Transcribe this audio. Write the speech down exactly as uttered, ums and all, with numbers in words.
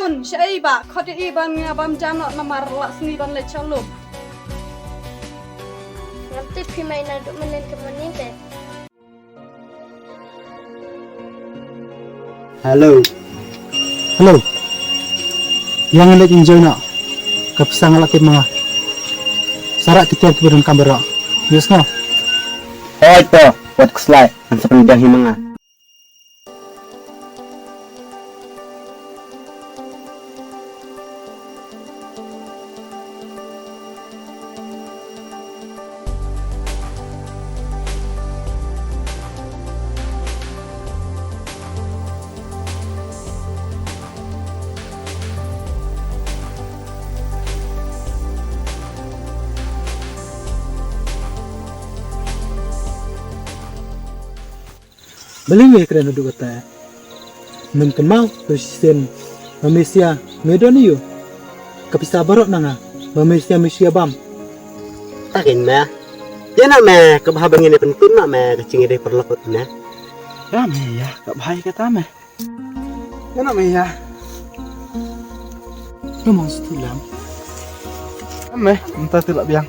Shaei ba khot ïa i ban nga bam jam noh namar la sngi ban leit sha lum. Ngam tip phi mai naduh mynnin ka mynnin te. Hello. Hello. Ïa nga leit enjoy noh. Ka pisa nga la tip ma nga. Sa rah ki tiar kiba donkam baroh. Yes no. Hoi to, wat khuslai, ngan sa pynbiang hi ma nga. Balei me kren haduh katta? Men kynmaw, to shisien ma me sia me don ïa u. Ka pisa baroh na nga, ma me sia me shu ïa bam. Ta keiñ me. Ïa na me, ka bha ba ngin ïa pynkut na me ka jingïadei paralok ne. Ïa me ïa, ka bha ïa kata me. Ïa na me ïa. Namong stu lam. Me, mynta te la biang.